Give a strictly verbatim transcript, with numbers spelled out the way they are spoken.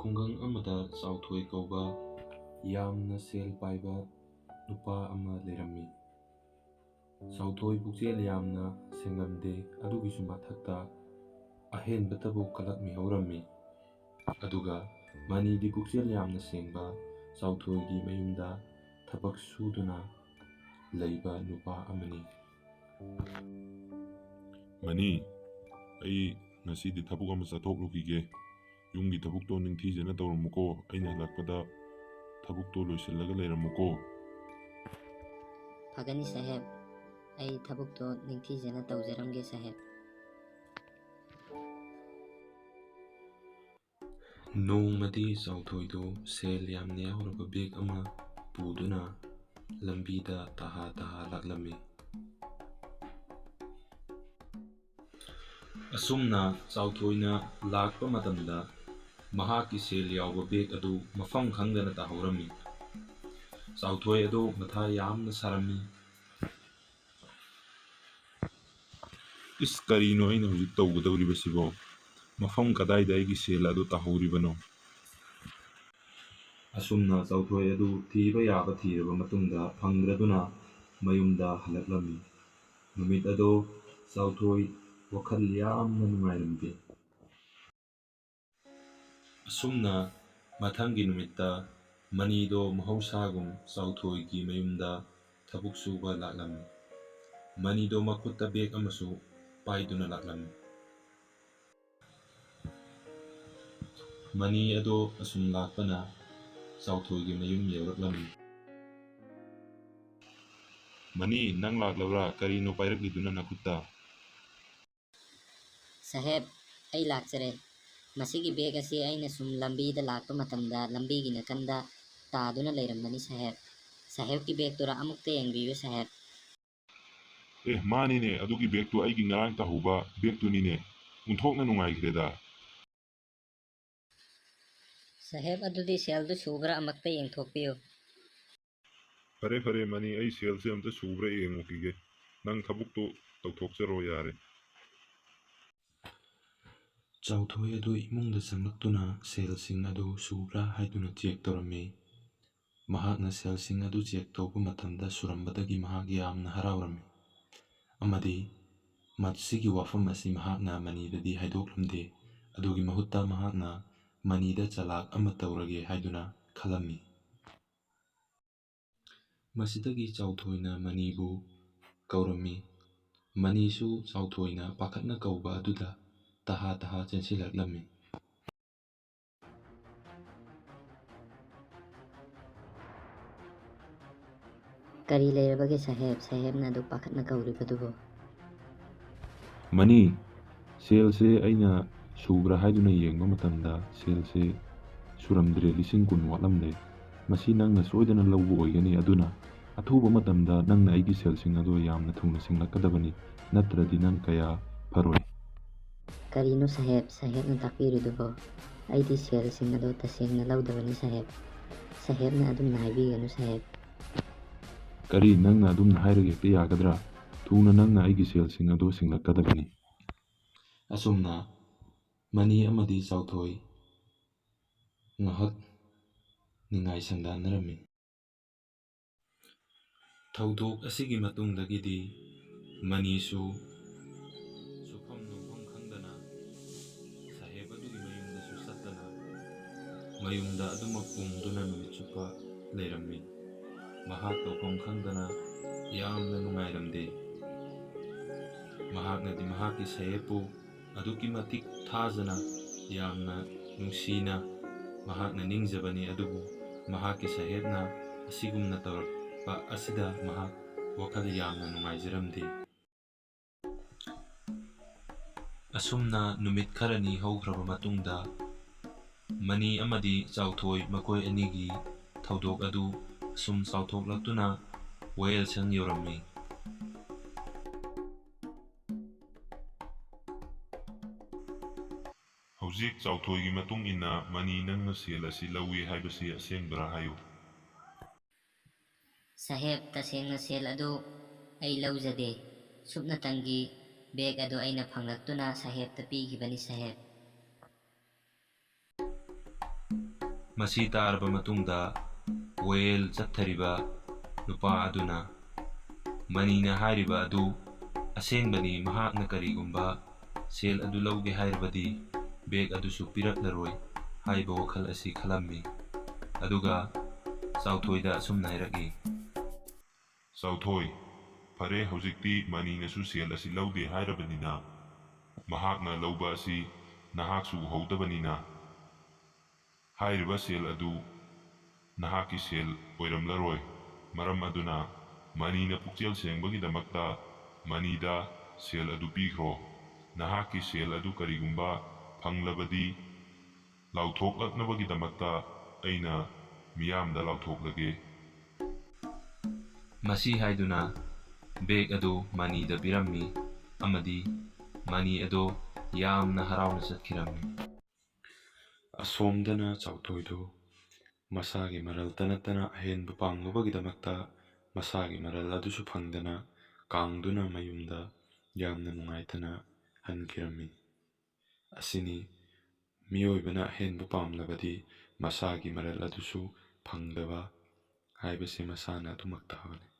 ꯈꯨꯡꯒꯪ ꯑꯃꯗ ꯆꯥꯎꯊꯣꯏ ꯀꯧꯕ ꯌꯥꯝꯅ ꯁꯦꯜ ꯄꯥꯏꯕ ꯅꯨꯄꯥ ꯑꯃ ꯂꯩꯔꯝꯃꯤ꯫ ꯆꯥꯎꯊꯣꯏ ꯄꯨꯛꯆꯦꯜ ꯌꯥꯝꯅ ꯁꯦꯡꯂꯝꯗꯦ, ꯑꯗꯨꯒꯤꯁꯨ ꯃꯊꯛꯇ ꯑꯍꯦꯟꯕꯇꯕꯨ ꯀꯂꯛꯃꯤ ꯍꯧꯔꯝꯃꯤ꯫ ꯑꯗꯨꯒ ꯃꯅꯤꯗꯤ ꯄꯨꯛꯆꯦꯜ ꯌꯥꯝꯅ ꯁꯦꯡꯕ, ꯆꯥꯎꯊꯣꯏꯒꯤ ꯃꯌꯨꯝꯗ ꯊꯕꯛ ꯁꯨꯗꯨꯅ ꯂꯩꯕ ꯅꯨꯄꯥ ꯑꯃꯅꯤ꯫ ꯃꯅꯤ, ꯑꯩ ꯉꯁꯤꯗꯤ ꯊꯕꯛ ꯑꯃ ꯆꯠꯊꯣꯛꯂꯨꯈꯤꯒꯦ꯫ ꯌꯨꯝꯒꯤ ꯊꯕꯛꯇꯣ ꯅꯤꯡꯊꯤꯖꯅ ꯇꯧꯔꯝꯃꯨꯀꯣ꯫ ꯑꯩꯅ ꯍꯜꯂꯛꯄꯗ ꯊꯕꯛꯇꯣ ꯂꯣꯏꯁꯤꯜꯂꯒ ꯂꯩꯔꯝꯃꯨꯀꯣ꯫ ꯐꯒꯅꯤ ꯁꯥꯍꯦꯕ, ꯑꯩ ꯊꯕꯛꯇꯣ ꯅꯤꯡꯊꯤꯖꯅ ꯇꯧꯖꯔꯝꯒꯦ ꯁꯥꯍꯦꯕ꯫ ꯅꯣꯡꯃꯗꯤ ꯆꯥꯎꯊꯣꯏꯗꯨ ꯁꯦꯜ ꯌꯥꯝꯅ ꯌꯥꯎꯔꯕ ꯕꯦꯒ ꯑꯃ ꯄꯨꯗꯨꯅ ꯂꯝꯕꯤꯗ ꯇꯍꯥ ꯇꯍꯥ ꯂꯥꯛꯂꯝꯃꯤ꯫ ꯑꯁꯨꯝꯅ ꯆꯥꯎꯊꯣꯏꯅ ꯂꯥꯛꯄ ꯃꯇꯝꯗ ꯃꯍꯥꯛꯀꯤ ꯁꯦꯜ ꯌꯥꯎꯕ ꯕꯦꯒ ꯑꯗꯨ ꯃꯐꯝ ꯈꯪꯗꯅ ꯇꯥꯍꯧꯔꯝꯃꯤ꯫ ꯆꯥꯎꯊꯣꯏ ꯑꯗꯨ ꯃꯊꯥ ꯌꯥꯝꯅ ꯁꯥꯔꯝꯃꯤ꯫ "ꯏꯁ, ꯀꯔꯤꯅꯣ ꯑꯩꯅ ꯍꯧꯖꯤꯛ ꯇꯧꯒꯗꯧꯔꯤꯕꯁꯤꯕꯣ? ꯃꯐꯝ ꯀꯗꯥꯏꯗ ꯑꯩꯒꯤ ꯁꯦꯜ ꯑꯗꯨ ꯇꯥꯍꯧꯔꯤꯕꯅꯣ?" ꯑꯁꯨꯝꯅ ꯆꯥꯎꯊꯣꯏ ꯑꯗꯨ ꯊꯤꯕ ꯌꯥꯕ ꯊꯤꯔꯕ ꯃꯇꯨꯡꯗ ꯐꯪꯗ꯭ꯔꯗꯨꯅ ꯃꯌꯨꯝꯗ ꯍꯜꯂꯛꯂꯝꯃꯤ꯫ ꯅꯨꯃꯤꯠ ꯑꯗꯣ ꯆꯥꯎꯊꯣꯏ ꯋꯥꯈꯜ ꯌꯥꯝꯅ ꯅꯨꯡꯉꯥꯏꯔꯝꯗꯦ꯫ ꯑꯁꯨꯝꯅ ꯃꯊꯪꯒꯤ ꯅꯨꯃꯤꯠꯇ ꯃꯅꯤꯗꯣ ꯃꯍꯧꯁꯥꯒꯨꯝ ꯆꯥꯎꯊꯣꯏꯒꯤ ꯃꯌꯨꯝꯗ ꯊꯕꯛ ꯁꯨꯕ ꯂꯥꯛꯂꯝꯃꯤ꯫ ꯃꯅꯤꯗꯣ ꯃꯈꯨꯠꯇ ꯕꯦꯒ ꯑꯃꯁꯨ ꯄꯥꯏꯗꯨꯅ ꯂꯥꯛꯂꯝꯃꯤ꯫ ꯃꯅꯤ ꯑꯗꯣ ꯑꯁꯨꯝ ꯂꯥꯛꯄꯅ ꯆꯥꯎꯊꯣꯏꯒꯤ ꯃꯌꯨꯝ ꯌꯧꯔꯛꯂꯝꯃꯤ꯫ "ꯃꯅꯤ, ꯅꯪ ꯂꯥꯛꯂꯕ꯭ꯔꯥ? ꯀꯔꯤꯅꯣ ꯄꯥꯏꯔꯛꯂꯤꯗꯨꯅ ꯅꯈꯨꯠꯇ?" "ꯁꯥꯍꯦꯕ, ꯑꯩ ꯂꯥꯛꯆꯔꯦ꯫ ꯃꯁꯤꯒꯤ ꯕꯦꯒ ꯑꯁꯤ ꯑꯩꯅ ꯁꯨꯝ ꯂꯝꯕꯤꯗ ꯂꯥꯛꯄ ꯃꯇꯝꯗ ꯂꯝꯕꯤꯒꯤ ꯅꯥꯀꯟꯗ ꯇꯥꯗꯨꯅ ꯂꯩꯔꯝꯕꯅꯤ ꯁꯥꯍꯦꯕ꯫ ꯁꯥꯍꯦꯕꯀꯤ ꯕꯦꯒꯇꯨꯔ? ꯑꯃꯨꯛꯇ ꯌꯦꯡꯕꯤꯌꯨ ꯁꯥꯍꯦꯕ꯫" "ꯑꯦ, ꯃꯥꯅꯤꯅꯦ, ꯑꯗꯨꯒꯤ ꯕꯦꯒꯇꯨ ꯑꯩꯒꯤ ꯉꯔꯥꯡ ꯇꯥꯍꯧꯕ ꯕꯦꯒꯇꯨꯅꯤꯅꯦ꯫ ꯑꯣꯟꯊꯣꯛꯅ ꯅꯨꯡꯉꯥꯏꯈ꯭ꯔꯦꯗ꯫" "ꯁꯥꯍꯦꯕ, ꯑꯗꯨꯗꯤ ꯁꯦꯜꯗꯨ ꯁꯨꯕ꯭ꯔꯥ ꯑꯃꯨꯛꯇ ꯌꯦꯡꯊꯣꯛꯄꯤꯌꯨ꯫" "ꯐꯔꯦ, ꯐꯔꯦ, ꯃꯅꯤ, ꯑꯩ ꯁꯦꯜꯁꯦ ꯑꯝꯇ ꯁꯨꯕ꯭ꯔꯥ ꯌꯦꯡꯉꯨꯈꯤꯒꯦ꯫ ꯅꯪ ꯊꯕꯛꯇꯣ ꯇꯧꯊꯣꯛꯆꯔꯣ ꯌꯥꯔꯦ꯫" ꯆꯥꯎꯊꯣꯏ ꯑꯗꯨ ꯏꯃꯨꯡꯗ ꯆꯪꯂꯛꯇꯨꯅ ꯁꯦꯜꯁꯤꯡ ꯑꯗꯨ ꯁꯨꯕ꯭ꯔꯥ ꯍꯥꯏꯗꯨꯅ ꯆꯦꯛ ꯇꯧꯔꯝꯃꯤ꯫ ꯃꯍꯥꯛꯅ ꯁꯦꯜꯁꯤꯡ ꯑꯗꯨ ꯆꯦꯛ ꯇꯧꯕ ꯃꯇꯝꯗ ꯁꯨꯔꯝꯕꯗꯒꯤ ꯃꯍꯥꯛ ꯌꯥꯝꯅ ꯍꯔꯥꯎꯔꯝꯃꯤ ꯑꯃꯗꯤ ꯃꯁꯤꯒꯤ ꯋꯥꯐꯝ ꯑꯁꯤ ꯃꯍꯥꯛꯅ ꯃꯅꯤꯗꯗꯤ ꯍꯥꯏꯗꯣꯛꯂꯝꯗꯦ꯫ ꯑꯗꯨꯒꯤ ꯃꯍꯨꯠꯇ ꯃꯍꯥꯛꯅ ꯃꯅꯤꯗ ꯆꯂꯥꯛ ꯑꯃ ꯇꯧꯔꯒꯦ ꯍꯥꯏꯗꯨꯅ ꯈꯜꯂꯝꯃꯤ꯫ ꯃꯁꯤꯗꯒꯤ ꯆꯥꯎꯊꯣꯏꯅ ꯃꯅꯤꯕꯨ ꯀꯧꯔꯝꯃꯤ꯫ ꯃꯅꯤꯁꯨ ꯆꯥꯎꯊꯣꯏꯅ ꯄꯥꯈꯠꯅ ꯀꯧꯕ ꯑꯗꯨꯗ ꯇꯍꯥ ꯇꯍꯥ ꯆꯦꯟꯁꯤꯜꯂꯛꯂꯝꯃꯤ꯫ ꯀꯔꯤ ꯂꯩꯔꯕꯒꯦ ꯁꯥꯍꯦꯕ? ꯁꯥꯍꯦꯕꯅ ꯑꯗꯨꯛ ꯄꯥꯈꯠꯅ ꯀꯧꯔꯤꯕꯗꯨꯕꯨ? ꯃꯅꯤ, ꯁꯦꯜꯁꯦ ꯑꯩꯅ ꯁꯨꯕ꯭ꯔꯥ ꯍꯥꯏꯗꯨꯅ ꯌꯦꯡꯕ ꯃꯇꯝꯗ ꯁꯦꯜꯁꯦ ꯁꯨꯔꯝꯗ꯭ꯔꯦ, ꯂꯤꯁꯤꯡ ꯀꯨꯟ ꯋꯥꯠꯂꯝꯂꯦ꯫ ꯃꯁꯤ ꯅꯪꯅ ꯁꯣꯏꯗꯅ ꯂꯧꯕ ꯑꯣꯏꯒꯅꯤ, ꯑꯗꯨꯅ ꯑꯊꯨꯕ ꯃꯇꯝꯗ ꯅꯪꯅ ꯑꯩꯒꯤ ꯁꯦꯜꯁꯤꯡ ꯑꯗꯣ ꯌꯥꯝꯅ ꯊꯨꯅ ꯁꯤꯡꯂꯛꯀꯗꯕꯅꯤ, ꯅꯠꯇ꯭ꯔꯗꯤ ꯅꯪ ꯀꯌꯥ ꯐꯔꯣꯏ꯫ ꯀꯔꯤꯅꯣ ꯁꯥꯍꯦꯕ, ꯁꯥꯍꯦꯕꯅ ꯇꯥꯛꯄꯤꯔꯤꯗꯨꯕꯣ? ꯑꯩꯗꯤ ꯁꯦꯜꯁꯤꯡ ꯑꯗꯣ ꯇꯁꯦꯡꯅ ꯂꯧꯗꯕꯅꯤ ꯁꯥꯍꯦꯕ꯫ ꯁꯥꯍꯦꯕꯅ ꯑꯗꯨꯝꯅ ꯍꯥꯏꯕꯤꯒꯅꯨ ꯁꯥꯍꯦꯕ꯫ ꯀꯔꯤ, ꯅꯪꯅ ꯑꯗꯨꯝꯅ ꯍꯥꯏꯔꯒ ꯍꯦꯛꯇ ꯌꯥꯒꯗ꯭ꯔꯥ? ꯊꯨꯅ ꯅꯪꯅ ꯑꯩꯒꯤ ꯁꯦꯜꯁꯤꯡ ꯑꯗꯣ ꯁꯤꯡꯂꯛꯀꯗꯕꯅꯤ꯫ ꯑꯁꯨꯝꯅ ꯃꯅꯤ ꯑꯃꯗꯤ ꯆꯥꯎꯊꯣꯏ ꯉꯥꯏꯍꯥꯛ ꯅꯤꯡꯉꯥꯏ ꯁꯪꯗꯥꯟꯅꯔꯝꯃꯤ꯫ ꯊꯧꯗꯣꯛ ꯑꯁꯤꯒꯤ ꯃꯇꯨꯡꯗꯒꯤꯗꯤ ꯃꯅꯤꯁꯨ ꯁꯨꯐꯝ ꯅꯣꯝꯐꯝ ꯈꯪꯗꯅ ꯁꯥꯍꯦꯕ ꯑꯗꯨꯒꯤ ꯃꯌꯨꯝꯗꯁꯨ ꯆꯠꯇꯅ ꯃꯌꯨꯝꯗ ꯑꯗꯨꯃꯛ ꯄꯨꯝꯗꯨꯅ ꯅꯨꯃꯤꯠ ꯆꯨꯞꯄ ꯂꯩꯔꯝꯃꯤ꯫ ꯃꯍꯥꯛ ꯇꯧꯐꯝ ꯈꯪꯗꯅ ꯌꯥꯝꯅ ꯅꯨꯡꯉꯥꯏꯔꯝꯗꯦ꯫ ꯃꯍꯥꯛꯅꯗꯤ ꯃꯍꯥꯛꯀꯤ ꯁꯥꯍꯦꯕꯄꯨ ꯑꯗꯨꯛꯀꯤ ꯃꯇꯤꯛ ꯊꯥꯖꯅ, ꯌꯥꯝꯅ ꯅꯨꯡꯁꯤꯅ ꯃꯍꯥꯛꯅ ꯅꯤꯡꯖꯕꯅꯤ, ꯑꯗꯨꯕꯨ ꯃꯍꯥꯛꯀꯤ ꯁꯥꯍꯦꯕꯅ ꯑꯁꯤꯒꯨꯝꯅ ꯇꯧꯔꯛꯄ ꯑꯁꯤꯗ ꯃꯍꯥꯛ ꯋꯥꯈꯜ ꯌꯥꯝꯅ ꯅꯨꯡꯉꯥꯏꯖꯔꯝꯗꯦ꯫ ꯑꯁꯨꯝꯅ ꯅꯨꯃꯤꯠ ꯈꯔꯅꯤ ꯍꯧꯈ꯭ꯔꯕ ꯃꯇꯨꯡꯗ, ꯃꯅꯤ ꯑꯃꯗꯤ ꯆꯥꯎꯊꯣꯏ ꯃꯈꯣꯏ ꯑꯅꯤꯒꯤ ꯊꯧꯗꯣꯛ ꯑꯗꯨ ꯑꯁꯨꯝ ꯆꯥꯎꯊꯣꯛꯂꯛꯇꯨꯅ ꯋꯥꯌꯦꯜꯁꯪ ꯌꯧꯔꯝꯃꯤ꯫ ꯍꯧꯖꯤꯛ ꯆꯥꯎꯊꯣꯏꯒꯤ ꯃꯇꯨꯡ ꯏꯟꯅ ꯃꯅꯤ, ꯅꯪꯅ ꯁꯦꯜ ꯑꯁꯤ ꯂꯧꯏ ꯍꯥꯏꯕꯁꯤ ꯑꯁꯦꯡꯕꯔꯥ ꯍꯥꯏꯌꯨ꯫ ꯁꯥꯍꯦꯕ, ꯇꯁꯦꯡꯅ ꯁꯦꯜ ꯑꯗꯨ ꯑꯩ ꯂꯧꯖꯗꯦ꯫ ꯁꯨꯞꯅꯇꯪꯒꯤ ꯕꯦꯒ ꯑꯗꯨ ꯑꯩꯅ ꯐꯪꯂꯛꯇꯨꯅ ꯁꯥꯍꯦꯕꯇ ꯄꯤꯈꯤꯕꯅꯤ ꯁꯥꯍꯦꯕ꯫ ꯃꯁꯤ ꯇꯥꯔꯕ ꯃꯇꯨꯡꯗ ꯋꯥꯌꯦꯜ ꯆꯠꯊꯔꯤꯕ ꯅꯨꯄꯥ ꯑꯗꯨꯅ ꯃꯅꯤꯅ ꯍꯥꯏꯔꯤꯕ ꯑꯗꯨ ꯑꯁꯦꯡꯕꯅꯤ, ꯃꯍꯥꯛꯅ ꯀꯔꯤꯒꯨꯝꯕ ꯁꯦꯜ ꯑꯗꯨ ꯂꯧꯒꯦ ꯍꯥꯏꯔꯕꯗꯤ ꯕꯦꯒ ꯑꯗꯨꯁꯨ ꯄꯤꯔꯛꯂꯔꯣꯏ ꯍꯥꯏꯕ ꯋꯥꯈꯜ ꯑꯁꯤ ꯈꯜꯂꯝꯃꯤ꯫ ꯑꯗꯨꯒ ꯆꯥꯎꯊꯣꯏꯗ ꯑꯁꯨꯝꯅ ꯍꯥꯏꯔꯛꯏ, "ꯆꯥꯎꯊꯣꯏ, ꯐꯔꯦ, ꯍꯧꯖꯤꯛꯇꯤ ꯃꯅꯤꯅꯁꯨ ꯁꯦꯜ ꯑꯁꯤ ꯂꯧꯗꯦ ꯍꯥꯏꯔꯕꯅꯤꯅ, ꯃꯍꯥꯛꯅ ꯂꯧꯕ ꯑꯁꯤ ꯅꯍꯥꯛꯁꯨ ꯎꯍꯧꯗꯕꯅꯤꯅ, ꯍꯥꯏꯔꯤꯕ ꯁꯦꯜ ꯑꯗꯨ ꯅꯍꯥꯛꯀꯤ ꯁꯦꯜ ꯑꯣꯏꯔꯝꯂꯔꯣꯏ꯫ ꯃꯔꯝ ꯑꯗꯨꯅ ꯃꯅꯤꯅ ꯄꯨꯛꯆꯦꯜ ꯁꯦꯡꯕꯒꯤꯗꯃꯛꯇ ꯃꯅꯤꯗ ꯁꯦꯜ ꯑꯗꯨ ꯄꯤꯈ꯭ꯔꯣ꯫ ꯅꯍꯥꯛꯀꯤ ꯁꯦꯜ ꯑꯗꯨ ꯀꯔꯤꯒꯨꯝꯕ ꯐꯪꯂꯕꯗꯤ, ꯂꯥꯎꯊꯣꯛꯂꯛꯅꯕꯒꯤꯗꯃꯛꯇ ꯑꯩꯅ ꯃꯤꯌꯥꯝꯗ ꯂꯥꯎꯊꯣꯛꯂꯒꯦ꯫" ꯃꯁꯤ ꯍꯥꯏꯗꯨꯅ ꯕꯦꯒ ꯑꯗꯨ ꯃꯅꯤꯗ ꯄꯤꯔꯝꯃꯤ ꯑꯃꯗꯤ ꯃꯅꯤ ꯑꯗꯨ ꯌꯥꯝꯅ ꯍꯔꯥꯎꯅ ꯆꯠꯈꯤꯔꯝꯃꯤ꯫ ꯑꯁꯣꯝꯗꯅ ꯆꯥꯎꯊꯣꯏꯗꯨ ꯃꯁꯥꯒꯤ ꯃꯔꯜꯇ ꯅꯠꯇꯅ ꯑꯍꯦꯟꯕ ꯄꯥꯝꯂꯨꯕꯒꯤꯗꯃꯛꯇ ꯃꯁꯥꯒꯤ ꯃꯔꯜ ꯑꯗꯨꯁꯨ ꯐꯪꯗꯅ ꯀꯥꯡꯗꯨꯅ ꯃꯌꯨꯝꯗ ꯌꯥꯝꯅ ꯅꯨꯡꯉꯥꯏꯇꯅ ꯍꯟꯈꯤꯔꯝꯃꯤ꯫ ꯑꯁꯤꯅꯤ ꯃꯤꯑꯣꯏꯕꯅ ꯑꯍꯦꯟꯕ ꯄꯥꯝꯂꯕꯗꯤ ꯃꯁꯥꯒꯤ ꯃꯔꯜ ꯑꯗꯨꯁꯨ ꯐꯪꯗꯕ ꯍꯥꯏꯕꯁꯤ ꯃꯁꯥꯅ ꯑꯗꯨꯃꯛ ꯇꯥꯕꯅꯤ꯫